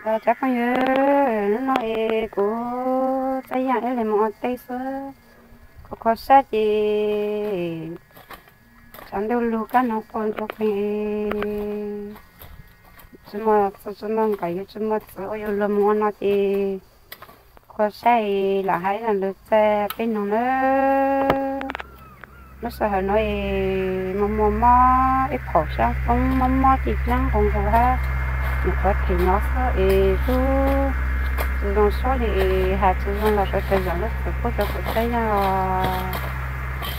Cov phooj ywg, hnub no es kuv Txaj Yaj wb li mus ua teb xwb, kuv kho siab ces tshav ntuj lug kab noog quaj nroo qees, tsis muaj txwv tsis muaj nkawm, yus tsis muaj txwv ua yus luag mus ua no ces kho siab es lam hais ib lo lus txaj peb noog nawb. Lub sij hawm no es muaj muaj mob ib phaum xyoob foob mob mob tij dlaab nqoo nqus hab, nws qhuav them nyob xwb es tub tsis zoo suab li es has tsis zoo los sawv daws zam lub txim pub rau kuv Txaj Yaj os. Es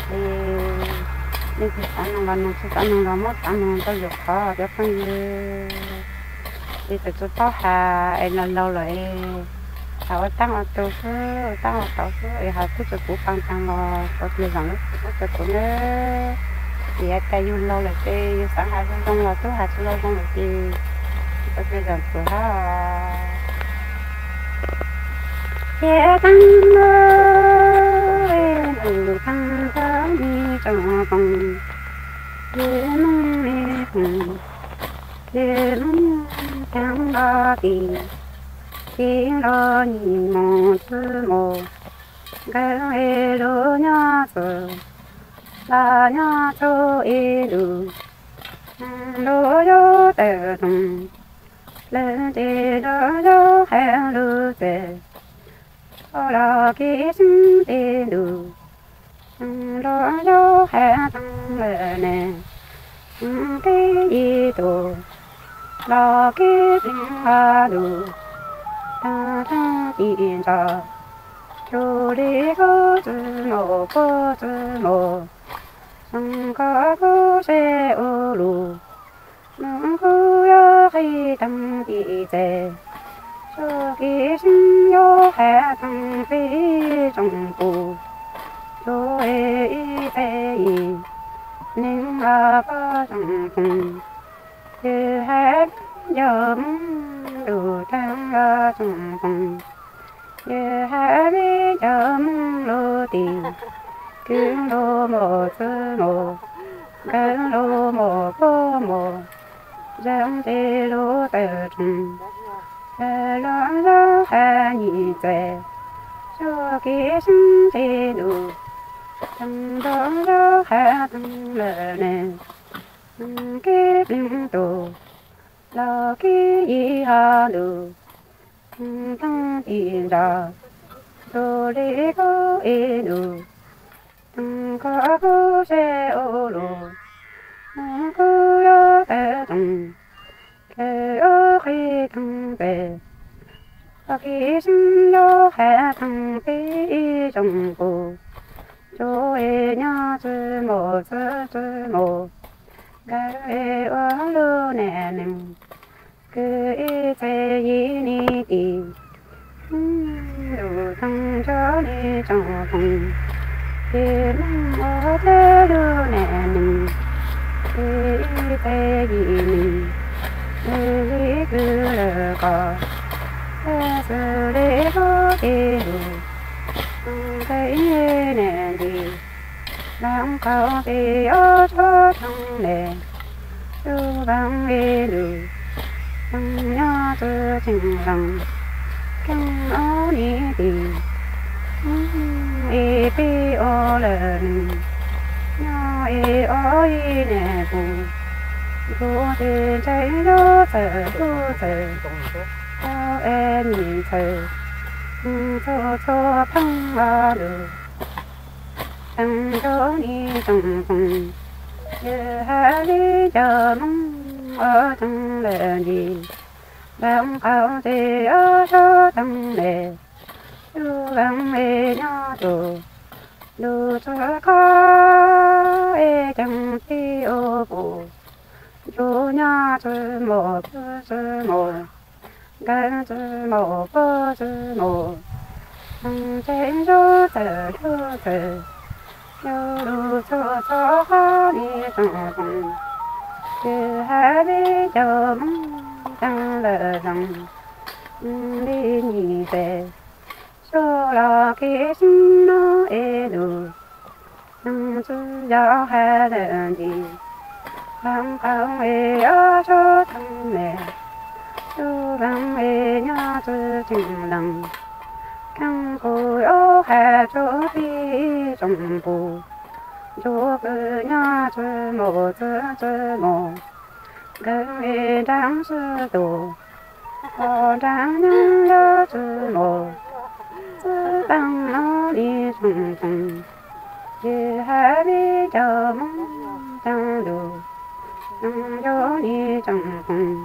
leej twg xav noog los noog, tsis xav noog los muab xav noog rau yus qhov cov phooj ywg. Es txawm tsis paub has es laus laus lawm es has ua taab ua tu xwb, ua taab ua tau xwb es has tub tsis puv paa taag los sawv daws zam lub txim pub rau kuv nawb. Es yav tas yug laug lawm ces yus xaav has zoo zoo los tub has tsis zoo zoo lawm ces sawv daws zam txim hab os. Ces taab, nws taab tsob me tsoom koom, ces moog me koom, ces moog taag nrho tim, ces nrho nyim moog txwj mus, nkawd es lug nyob txwj los nyob txug ib ntus, lug yuav tawm toom, lawv ces lug yuav has lug txawm, los kev xeeb teb ntus, lug yuav has toom lawm ne, kev yig tus, los kev pleev hab lug, taag taag tim ntsa, tug le kub txwj mus puab txwj mus, zoo koj kub seb ua luj, lug kub yuav qhib toom tim txais, txuj kev xeeb yuav has toom peb tsoom pum, tug ib txhais yim neeg los puab tsoom koom, yawg has yawg moog lug taag los tsoom koom, yawg has yawg moog lug tim, kws lug mus txwj mus, nkawd lug mus puab mus, zoo ces lug tawm toom, lug yuav has nyim txais, txuj kev xeeb teb ntus, taag lug yuav has toom lawm ne, kev pleev tus, los kev yig hab lug, taag tim ntsa, tug le kub ib ntus, taag koj kub seb ua luj, lug kub yuav tawm toom, kws yuav qhib toom txais, txuj kev xeeb yuav has toom peb tsoom pum, tug es nyob txwj mus txwj txwj mus, nkawd es ua lub nam neeg, kws ib txhais yim neeg tim, lug taag tsob neeg tsoom koom, ces moog ua teb lub nam neeg, kws ib txhais yim neeg, le le kws lawm qos, xwb le kub teb lug, tee nam nti, laab qaum peb ob tsob toog le, tub vaam le lug, taag nyob txwj tseem laag, keeb ob neeg tim, es peb ua lawm neeg, nyob es ob ib nam pum, ntuj ces ntshai yuav txawm tub txawm, tau es nyim txhais, txhua txhua pheej ob lug, taag tsob neeg tsoom koom, yawg has le cov moog ua toog lawm nti, laab qaum ces ob tsob toog le, tub vaam le nyob txug, lug txug qab es ceeb peb ua pum, tub nyob txwj mus txwj mus, nkawd txwj mus puab txwj mus, tseeb zub txawm lug txawm, yog lug txhua txhua qab neeg tsoom koom, yawg has le cov moog taag lawm zoov, le nyim txhais, xyuas los kev xeeb no es lug, txwj yog has lawm nti, laab qaum es ob tsob toog le, tub lees es nyob txwj tseem lees, keeb kuj yuav hais tsuj pib tsoom pus, ntsuj pwm nyob txwj mus txwj txwj mus, nkeeg es nreeb txwj tus, ho nreeb nyob txwj mus, txwj lees no nis tsoom phooj, ces hais li cov Hmoob cov ntuj, zoo ncuv nis tsoom phooj,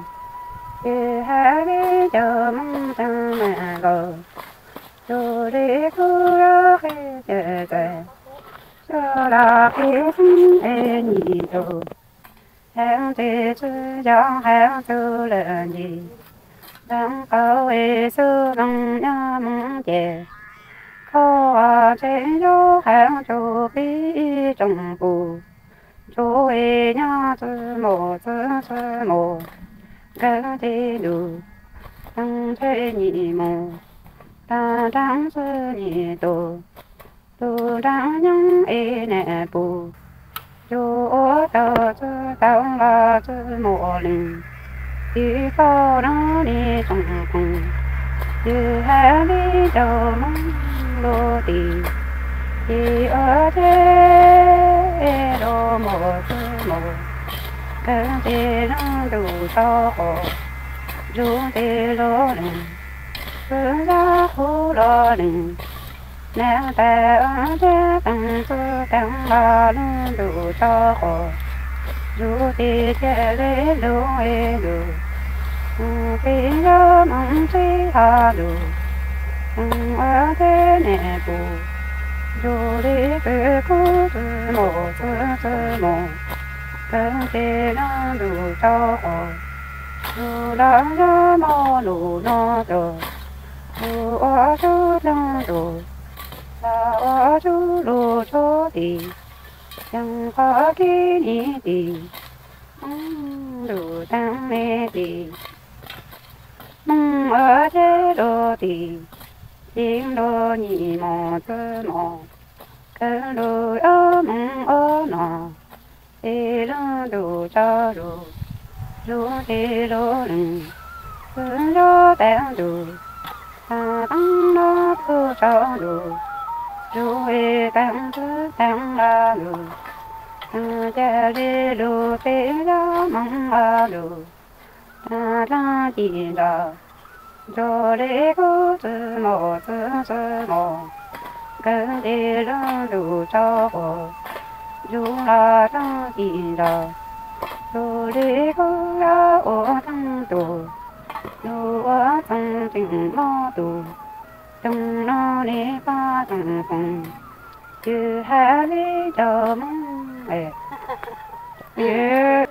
ces hais li cov Hmoob cov me los, zoo li kuv yuav qhia txais, coj los qhia xeeb es nyim tus, heev tes txwj yog heev txwj lawm ncig, nteev qau es xub loos nyob Hmoob ces, kho ua ntseeg yuav heev tsuj pib tsoom pus, ntsuj es nyob txwj mus txwj txwj mus, nkeeg tes ntuj, heev tes nyim mus, tag nreeb txwj nyim tus, tus nreeb nyob es niam pus, yus ua tau txwj tau los txwj mus lees, ces koj no nis tsoom phooj, ces hais li cov Hmoob lub tis, ces ua tes los mus txwj mus, nkeeg tes lub ntuj tso quas, zoo tes los lees, txwj zaj qub los lees, nag tais ua tes teev txwj teev los lub ntuj tso quas, zoo tes cia li lub es lus, txij yog Hmoob txij ho lus, ua tes niam pus, zoo li kws kub txwj mus txwj txwj mus, nkeeg tes lub ntuj tso quas, zoo los yog Hmoob lus no tus, tus ua tsuj coob tus, los ua tsuj lus tsuj tis, yeej qhov kib nis tis, Hmoob ntuj teev me tis, Hmoob ua tes lub tis, ces lub nyim mus txwj mus, kawg lub yuav Hmoob ua no, ces lub ntuj tso lus, lub tes lub lees, txwj yog teev ntuj, tag teev no txwj tso lus, lub es teev txwj teev los lus, tag cia li lub txij yog Hmoob ua lus, tag dlaab ci ntso, zoo li kub txwj mus txwj txwj mus, kawg tes lub ntuj tso quas, zoo los dlaab ci ntso, zoo li kub yuav ua teev tus, lub ua txoov tseem mob tus, zoo no li pab tsoom phooj, ces hais li cov Hmoob es